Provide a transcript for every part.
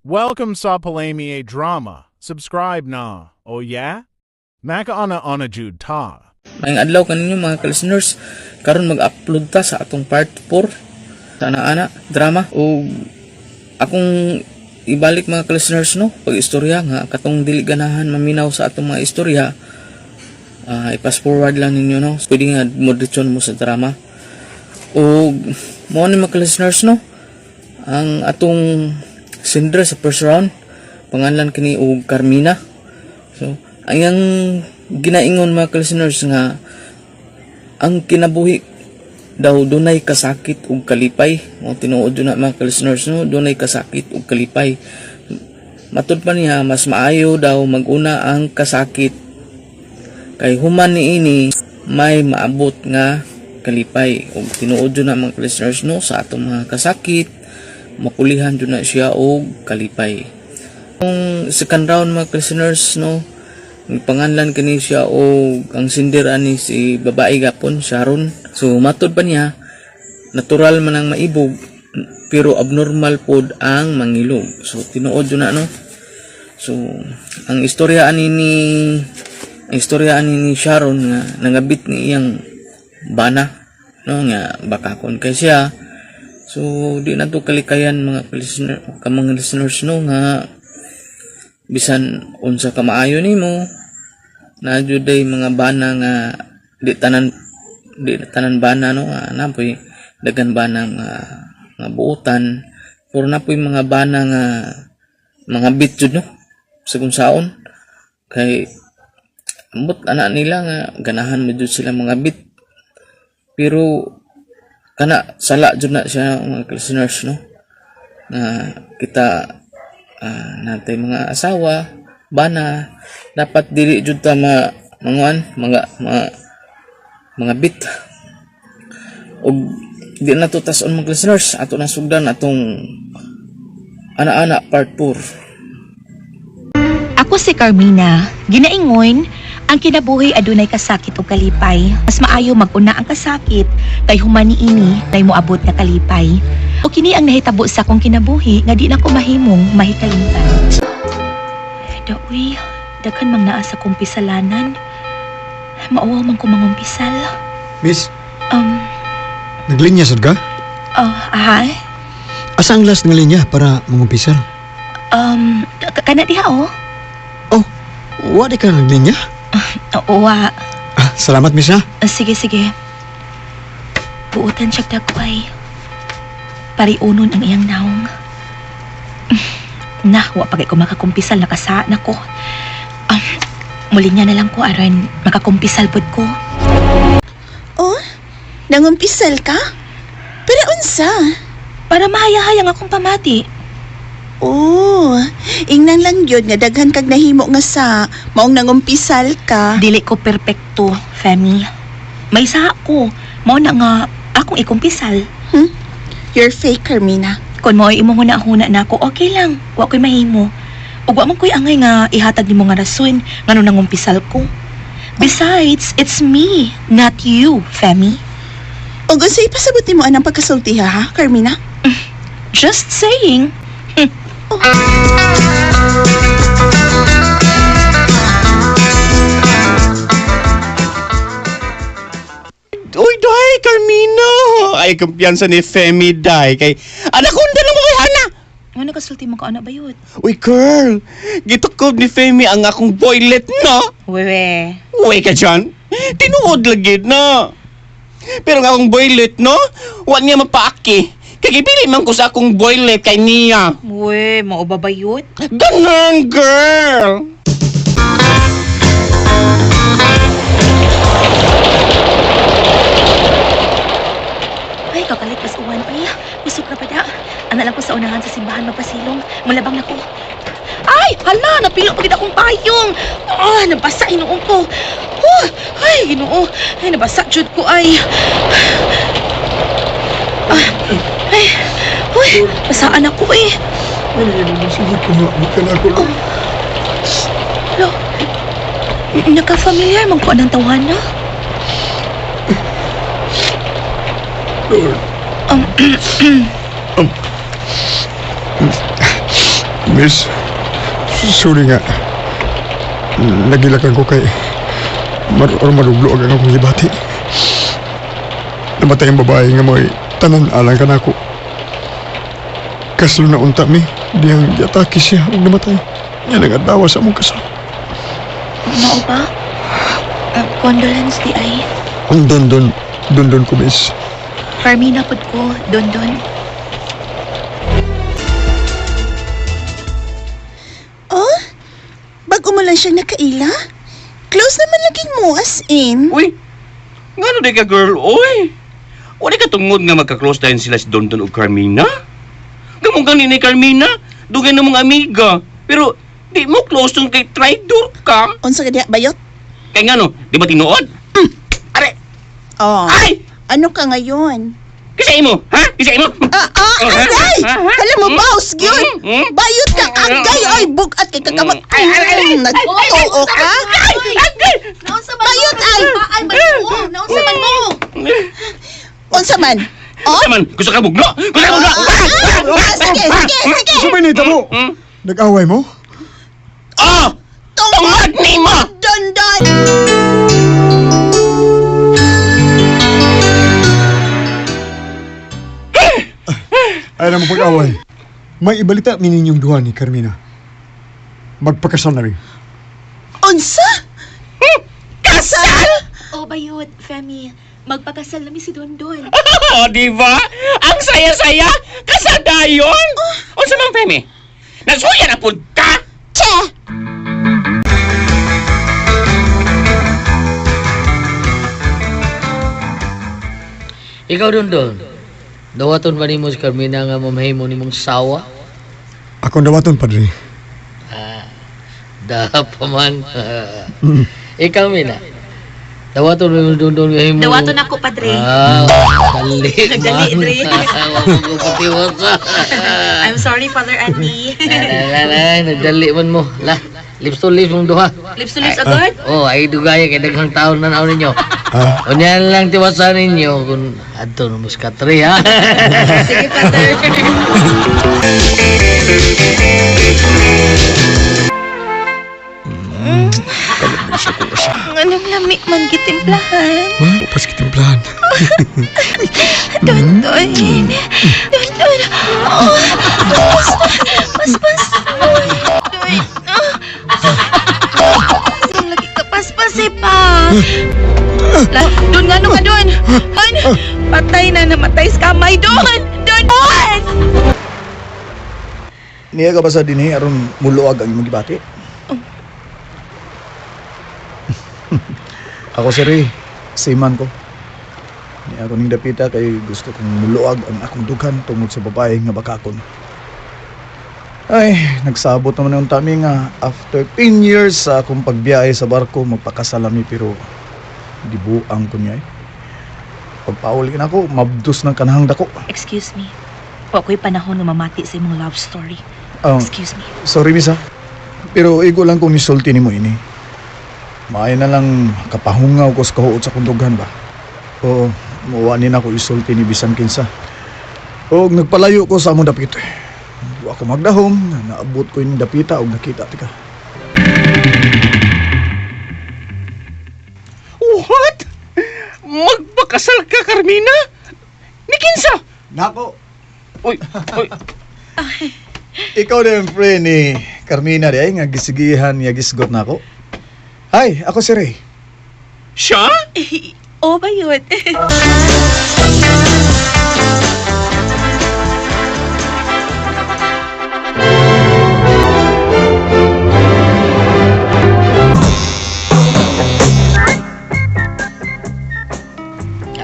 Welcome sa Palami Drama. Subscribe na. Oh yeah? Makaana ana jud ta. Maayong adlaw kaninyo, mga ka-listeners. Karon mag-upload ta sa atong part 4 sa ana-ana drama o akong ibalik, mga ka-listeners, no, pag istorya nga katong dili ganahan maminaw sa atong mga istorya, i-fast forward lang ninyo, no. Pwede nga mo mo sa drama. O mao ni, mga ka-listeners, no, ang atong sender sa first round, pangalan kini og Carmina. So ang iyang ginaingon, mga ka-listeners, nga ang kinabuhi daw dunay kasakit ug kalipay. Mo tinuod jud na, mga ka-listeners, no, dunay kasakit ug kalipay. Matud pa niya, mas maayo daw maguna ang kasakit kay human niini may maabot nga kalipay. Ug tinuod jud na, mga listeners, no, sa atong mga kasakit mapulihan jud na siya og kalipay. Kung second round, mga listeners, no, panganlan kini siya og ang sender ani si babae gapon, Sharon. So matod pa niya, natural man ang maibog pero abnormal pod ang mangilog. So tinuod jud na, no. So ang istorya ani ni Sharon nga nangabit ni iyang bana, no, nga bakakon kay siya. So di na to kalikayan, mga listener ka mga listeners, no, nga bisan unsa ka maayo nimo, na juday mga bana nga di tanan bana, no, nga napoy daghan bana nga nga buotan, pero napoy mga bana nga mga bit jud, no, sa kung saon kay ambot ana nila nga ganahan mo jud sila mga bit. Pero kana sala jud na siya, mga listeners, no, na kita natay mga asawa, bana, dapat dili jud ta ma manguan mga mga bit. Og di na to tas-on, mga listeners, ato na sugdan atong ana-ana part 4. Ako si Carmina. Ginaingon, ang kinabuhi adunay kasakit o kalipay. Mas maayo maguna ang kasakit kay human niini nay moabot nga kalipay. O kini ang nahitabo sa akong kinabuhi nga di na ko mahimong mahikalimtan. Daoy, daghan mang naa sa kumpisalanan. Mauwaw man ko mangumpisal. Miss, naglinya sad ka? Oh, aha. Asa ang last nga linya para mangumpisal? Kana diha oh. Oh, wa di ka naglinya? Oo, wa. Ah, salamat, miss, ha. Ah, sige, sige. Buotan siya dagway. Pariunon ang iyang naong. Na, wa pa kay ko makakumpisal, nakasa na ko. Muli niya na lang ko aron makakumpisal pud ko. Oh, nangumpisal ka? Pero unsa? Para mahayahayang akong pamati. Oh, ingnan lang yun nga daghan kag nahimo nga sa maong nangumpisal ka. Dili ko perpekto, Femi. May sa ko. Mao na nga akong ikumpisal. You're fake, Carmina. Kung mo'y imong huna-huna na ako, okay lang. Wa ko'y mahimo. Ug wa man ko'y angay nga ihatag nimo nga rason ngano nangumpisal ko. Besides, it's me, not you, Femi. Ug unsay pasabot nimo anang pagkasulti ha, Carmina? Just saying. Oh. Uy, day, Carmina! Ay, kumpiyansa ni Femi, day. Kay, anakonda lang mo kay Hana! Nga nakasulti mo ka, ana bayot? Uy, girl! Gitukob ni Femi ang akong boylet, no? Wewe. Uy ka dyan! Tinuod lagi na! Pero ang akong boylet, no? Wa niya mapaaki. Kay gipili man ko sa akong boylet kay niya. We, mao ba bayot? Ganun, girl! Ay, kakalit pas uwan. Ay, kusog na pada. Ana lang ko sa unahan sa simbahan magpasilong. Mulabang na ko. Ay, hala, napilo pa gid akong payong. Ah, nabasa hinuon ko. Oh, ay, Ginoo. Ay, nabasa jud ko ay. Ah, ay, uy, basaan ako eh. Oh. Lo, naka-familiar man ko anang tawana. Miss, sorry nga. Nagilakan ko kay maruglo ang akong gibati. Namatay ang babae nga mo'y tanan alang ka nako. Kaslo na unta mi, diyang giatake siya ug namatay. Yan ang adlaw sa among kasal. Mao ba? Condolence di ay. Ang don don ko, miss. Carmina pud ko, Dondon. Oh? Bago mo lang siya nakaila? Close naman lagi mo, as in. Uy, ngano di ka girl, uy? Wala ka tungod nga magka-close dahil sila si Dondon ug Carmina? Gamong gani ni Carmina, dugay na mong amiga. Pero di mo close tong kay traitor ka. Unsa ka diha, bayot? Kay ngano, di ba tinuod? Are, Oh. ay! Ano ka ngayon? Kasi imo, ha? Kasi imo? Ah, ah, agay! Hala mo, boss, yun! Bayot ka, agay! Ay, bugat kay kakamat. Ay, ay, ay, ay, Nagtuo ka? Agay! Bayot ay! Ay, man mo! Naunsa man mo! Unsa man? Oh? Unsa man, gusto ka bugno? Gusto ka bugno? Ah, sige, sige, sige! Suminita mo! Nag-away mo? Oh! Tungod Tungod nimo! Dondon! Ay na mo pag-away. May ibalita mi ninyong duha ni Carmina. Magpakasal na rin. Unsa? Kasal? Oh, bayot, Femi. Magpakasal na mi si Dondon. Oh, di ba? Ang saya-saya! Kasadayon! Unsa man, Femi? Nasuya na pud ka! Che! Ikaw Dondon. Dawaton ba nimo si Carmina nga mamahimo nimong sawa? Akong dawaton, padre. Ah, da pa man. Ikaw Mina. Dawaton mo Dondon nga himo. Dawaton ako, padre. Ah, dali Nagdali, man. dre. Wa mo ko patiwas. I'm sorry, Father Andy. La la la, nagdali man mo. La, lips to lips mong duha. Lips to lips agad? Oh, ay dugaya kay daghang taon na naon ninyo. Ah, Unya lang tiwasan ninyo kung adto na mo sa katre ha. Sige, Father. Anong lami man gitimplahan? ma, upas kitimplahan. Dondon. Dondon. Oh, mas, mas, mas. Dondon. Ah. Lagi ka paspas eh pa. Doon nga no ka doon. Doon. Patay na namatay sa kamay. Doon. Doon. Doon. Niya ka ba sa dinhi aron muluag ang imong gibati? Ako si Ray, seaman ko. Niya ako ning dapita kay gusto kong muluag ang akong dughan tungod sa babae nga bakakon. Ay, nagsabot naman ang tami nga after 10 years sa akong pagbiyahe sa barko magpakasalami pero dibuang ko niya eh. Pagpauli na ako, mabdos ng kanahang dako. Excuse me. Wa ko'y panahon nga mamati sa imong love story. Excuse me. Sorry, miss ha. Pero igo lang kung nisulti nimo ini. Maayo na lang kapahungaw ko sa kahuot sa kundughan ba. Oo, muwa ni na ko isulti ni bisan kinsa. Og nagpalayo ko sa among dapit. Wa ko magdahom, naabot ko yung dapita og nakita tika. What? Magpakasal ka, Carmina? Ni kinsa? Nako, Uy, uy. ikaw din friend ni Carmina di ay nga gisigihan niya gisgot nako. Ay, ako si Ray. Siya? Oh, bayot.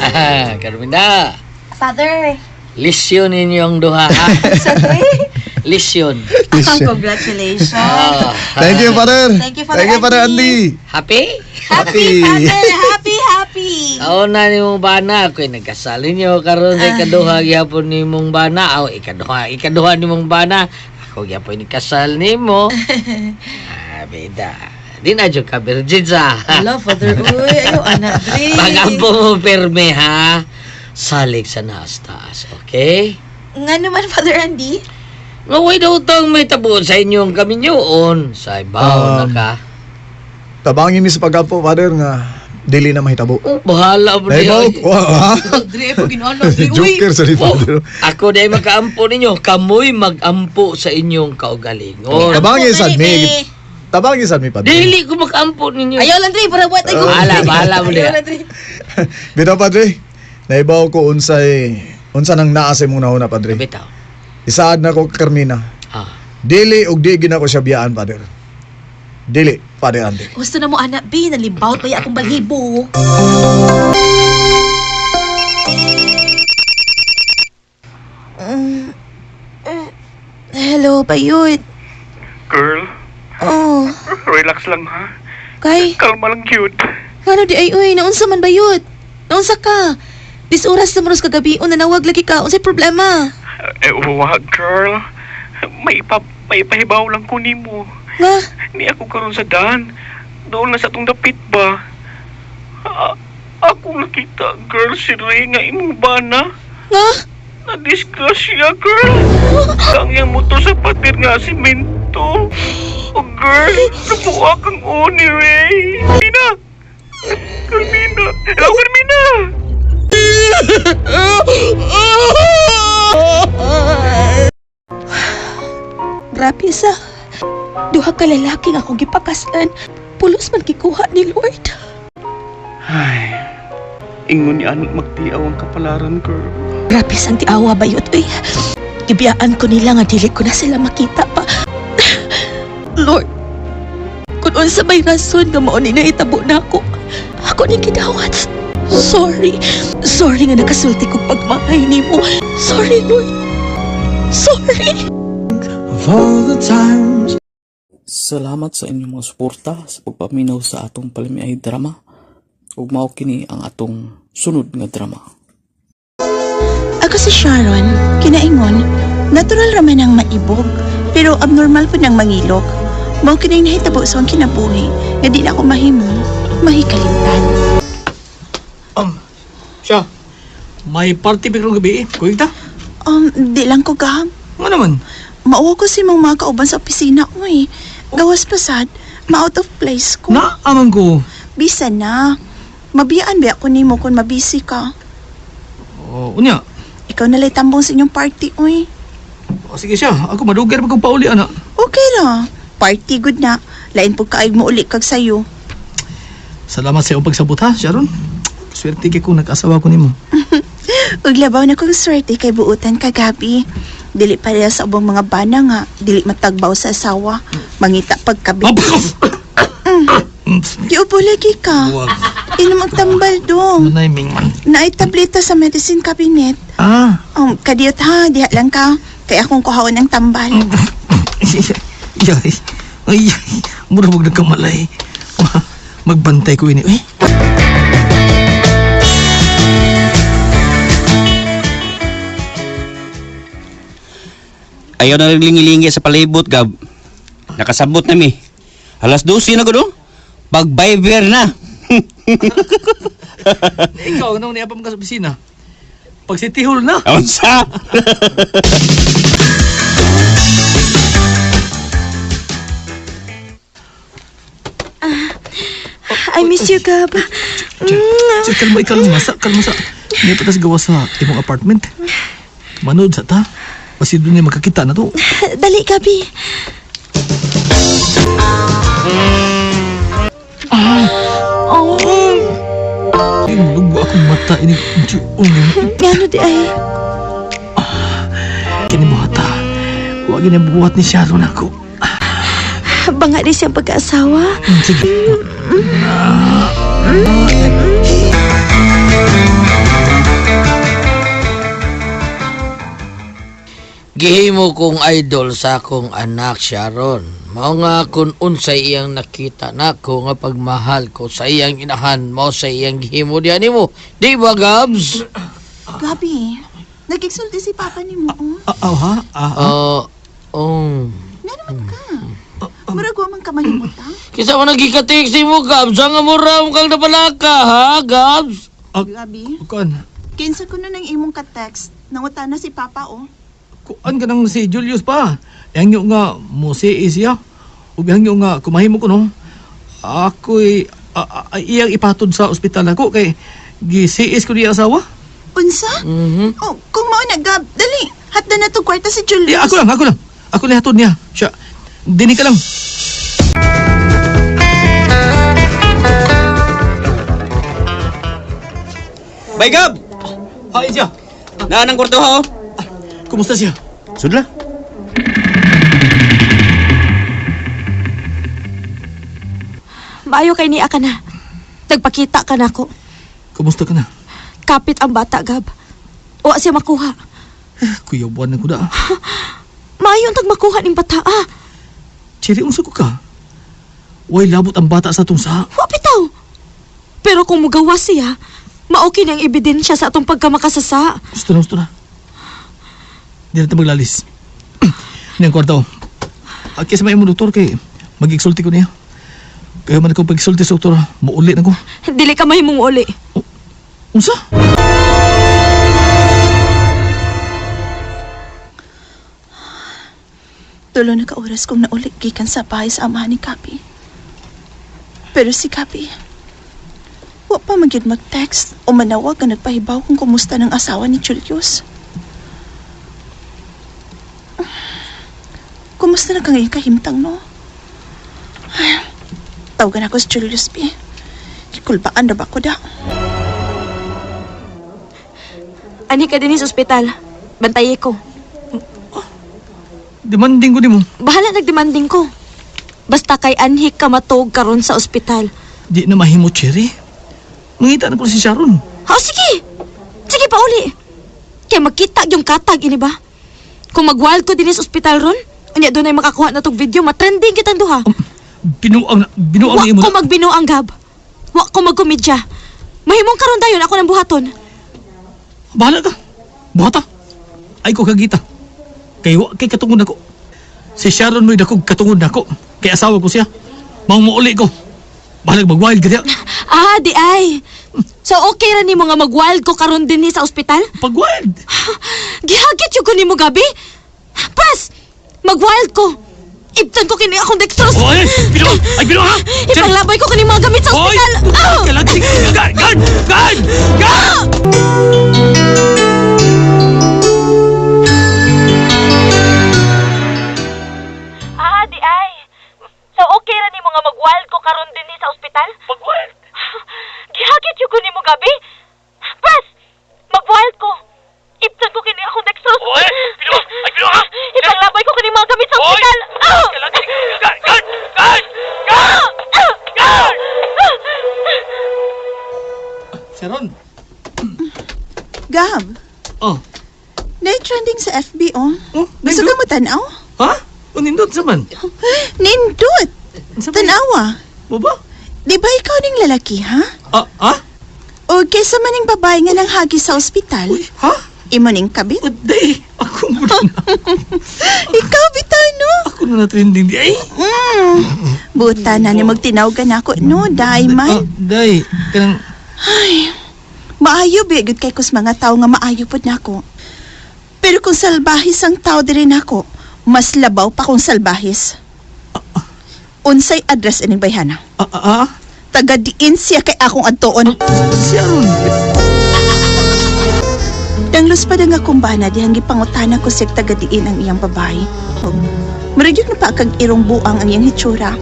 Ah, Carmina. Father. Lisyon ninyo ang duha ha. Lisyon. Congratulations. Ah, Thank you, Father. Thank you, Father Thank you, Father Andy. happy? Happy. Father, happy, happy. Taon na nimong bana ako'y nagkasal ninyo karon sa ikaduha gyapon nimong bana aw ikaduha nimong bana ako gyapon nikasal nimo. Ah, bida. Di na jud ka virgin sa. Hello, Father. Uy, ayo, anak, Dre. Pagampo mo perme ha. Salig sa naas taas, okay? Nga naman, Father Andy. Nga way daw tang may tabo sa inyong kaminyoon. Sa ibaw na ka. Tabangin mi sa pag-ampo, Father, nga dili na mahitabo. Oh, bahala mo Naibaw diay. ko, ha? Dre, pag ginaano, Dre, uy. Joker sa ni Oh, Father. ako dahil makaampo ninyo. Kamoy magampo sa inyong kaugalingon. Tabangin sad mi. Dali, Tabangin sad mi, Padre. Dili ko magampo ninyo. Ayaw lang, Dre, para buhat ay ko. Bahala, bahala mo Ayaw diha. lang, Dre. Bitaw, Padre. Naibaw ko unsay unsa nang naa sa imong nahuna, Padre. Bitaw. Isaad na ko Carmina. Ah. Dili og di gina ko siya biyaan, Father. Dili, Father Andy. Gusto na mo anak, B, nalimbawt pa akong balhibo. Hello, bayot. Girl, Oh, relax lang ha. kay, Kalma lang cute. ngano di ay uy, naunsa man bayot? Naunsa ka? Dis oras na maros kagabi, nanawag lagi ka, unsay problema? Eh, wag girl. May ipa, may ipahibaw lang ko nimo. Nga, Ni ako karon sa daan. Doon na sa atong dapit ba? Ako nakita, girl, si Ray nga imong bana. nga, Na-disgrasya, girl. Ang iyang motor sa patir nga simento. Oh, girl, nabuha kang oni, Ray. Carmina! Carmina! Hello, Carmina! Grabe sa duha ka lalaki nga akong gipakaslan. Pulos man gikuha ni Lord. Ay, ingon ni anak magtiaw ang kapalaran, girl. Grabe sa tiawa bayot uy. Gibiyaan ko nila nga dili ko na sila makita pa. Lord, kung unsa may rason nga mao ni nahitabo nako, ako ni gidawat. Sorry. Sorry nga nakasulti kog pagmahay nimo. Sorry, Lord. Sorry. Salamat sa inyong mga suporta sa pagpaminaw sa atong palamiay drama. Ug mao kini ang atong sunod nga drama. Ako si Sharon, kinaingon, natural raman ang maibog, pero abnormal po ng mangilok. Mao kinay nahitabo sa akong kinabuhi, nga di na ako mahimong, mahikalimtan. Siya, may party pa karong gabi eh. Kuya ta? Di lang ko gam. Nga naman. Mauwa ko si mong mga kauban sa opisina ko eh. Gawas pasad, ma-out of place ko. Na, amang ko. Bisa na. Mabiyaan ba ako nimo kung mabisi ka? Oh, unya. Ikaw nalay tambong sa inyong party, uy. O, sige siya, ako madugay pa kong pauli, ana. Okay ra. Party good na. Lain po kaayog mo uli kag sayo. Salamat sa iyong pagsabot ha, Sharon. Swerte kay kung nag-asawa ko nimo. Ug labaw na kong swerte kay buutan kagabi. Dili pareha sa ubang mga bana nga, dili matagbaw sa asawa, mangita pagkabi. Giubo lagi ka. Inom ang tambal dong. Nanay mingman. Naay tableta sa medicine cabinet. Ah. Kadiyot ha, diha lang ka. Kay akong kuhaon ang tambal. Yay. Ay, mura wag nagkamalay. Magbantay ko ini. Eh. Ayaw na naglingi-lingi sa palibot, Gab. Nakasabot na mi. Alas 12 na gud oh. Pag-Viber na. Ikaw, ano niya pa mga sa opisina? Pag City Hall na. Unsa? I miss you, Gab. Sir, kalma, ikalma sa, kalma sa. Hindi pa tas gawa sa imong apartment. Manood sa ta. Basi doon niya magkakita na to. Dali, Gabi. Oh, Ay, mulugbo akong mata. Ini, ngano di ay. Kini mo hata. Huwag niya buhat ni Sharon ako. Banga di siyang pag-aasawa. Sige. Gihimo kong idol sa akong anak Sharon. Mao nga kun unsay iyang nakita nako nga pagmahal ko sa iyang inahan mao sa iyang gihimo diha nimo. Di ba Gabs? Gabi, nagigsulti si Papa nimo. Oh. Ha? Oh, oh. Nga naman ka. Murag wa man ka mahimot ha. Kisa mo nagikatik si mo Gabs, ang mura mo kang napalaka ha Gabs? Gabi, Kuan, kinsa ko na ng imong ka-text. Nanguta na si Papa oh. Kuan ka nang si Julius pa. Hangyo nga mo si siya. Ug hangyo nga kumahimo ko no. Ako'y iyang ipatod sa ospital ako kay gi-CS ko niya asawa. Unsa? Mhm. Oh, kung mao na Gab, dali. Hatda na tong kwarta si Julius. Eh, ako lang, ako lang. Ako lang hatod niya. Siya. Dini ka lang. Bay Gab! Hi siya. Naan ang kwarto ha? oh. Kumusta siya? Sudla. Maayo kay niya ka na. Nagpakita ka na ako. Kumusta ka na? Kapit ang bata, Gab. Wa siya makuha. Kuya, buwan na ko da. Maayo ang tagmakuha ning bata, ah. Cherry, unsa ko ka? Way labot ang bata sa atong sa. Wa bitaw. Pero kung mugawa siya, maoki ang ebidensya sa atong pagkamakasasa. Gusto na, gusto na. Di na ito maglalis. Niyang kwarta ko. At kaysa may imong doktor kay mag-exulti ko niya. Kaya man ako pag-exulti sa doktor, muuli na ko. Dili ka mahimong uli. Unsa? Tulo na ka oras kong naulit gikan sa bahay sa amahan ni Kapi. Pero si Kapi, wa pa man gyud mag-text o manawag nga nagpahibaw kung kumusta ng asawa ni Julius. Kumusta na ka ngayon kahimtang, no? Ay, tawagan ako si Julius, B. Kulbaan na ba ko da? Ani ka dinhi sa ospital. Bantayi ko. Demanding ko nimo. Bahala nagdemanding ko. Basta kay anhi ka matuog karon sa ospital. Di na mahimo, Cherry. Mangita na ko si Sharon. Ha, sige. Sige pa uli. Kaya magkita yung katag ini ba? Kung magwild ko dinhi sa ospital ron, unya doon ay makakuha na tog video, matrending kitang duha. Binuang na, binuang Wa na imo ko na. magbinuang Gab. Wa ko magkomedya. Mahimong karon dayon ako ng buhaton. Bahala ka. Buhata. Ay ko kagita. Kay wa kay katungod nako. Si Sharon mo'y dakog katungod nako. Kay asawa ko siya. Maong muuli ko. Bahala mag-wild ka diya. Ah, di ay. So okay ra nimo nga magwild ko karon dinhi sa ospital? Pag-wild. Gihagit yung ko nimo gabi. Pres, magwild ko. Ibtan ko kini akong dextrose. Oy! Binuang! Ay, binuang ha! Ipanglabay ko kini mga gamit sa Oy! ospital. Ah! Kalag! Guard! Guard! Guard! Guard! Ah, di ay. So okay ra nimo nga magwild ko karon dinhi sa ospital? Pag-wild! Gihagit yung ko nimo gabi. Pres, magwild ko. Ibtan ko kini akong dextrose. Oy! Binuang! Ay, binuang ha! Ipanglabay ko kini mga gamit sa Oy! ospital. Ah! Kalag! Guard! Guard! Guard! Guard! Guard! Sharon! Gab, Oh. na-trending sa FB, oh. Oh, Gusto ka mo tanaw? Ha? O nindot sa man? Nindot! Unsa man? Tanawa. Mo ba? Di ba ikaw ning lalaki, ha? Ah, ah? O kaysa maning babae nga nang hagi sa ospital, Uy, ha? imo ning kabit? O, day! Ako mo na. Ikaw bitaw, no? Ako na na-trending di ay. Buta na ni magtinawgan ako, no, Ah, Daiman. day. Kanang, Ay, maayo ba gud kay kus mga tao nga maayo pod nako. Pero kung salbahis ang tao diri nako, mas labaw pa kung salbahis. Unsay address ining bayhana? ah, ah, ah? Taga diin siya kay akong adtoon. Sharon. Danglos pa nga kumbana dihang gipangutana ko siya taga diin ang iyang babae. Og murag na pa kag irong buang ang iyang hitsura.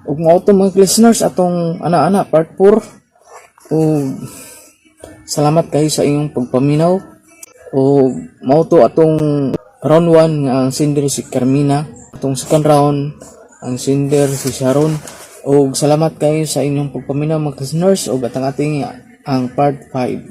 Ug mao to mga listeners atong ana-ana part 4. Ug salamat kayo sa inyong pagpaminaw. Ug mao to atong round 1 nga ang sender si Carmina, atong second round ang sender si Sharon. Ug salamat kayo sa inyong pagpaminaw mga listeners ug atang ating ang part 5.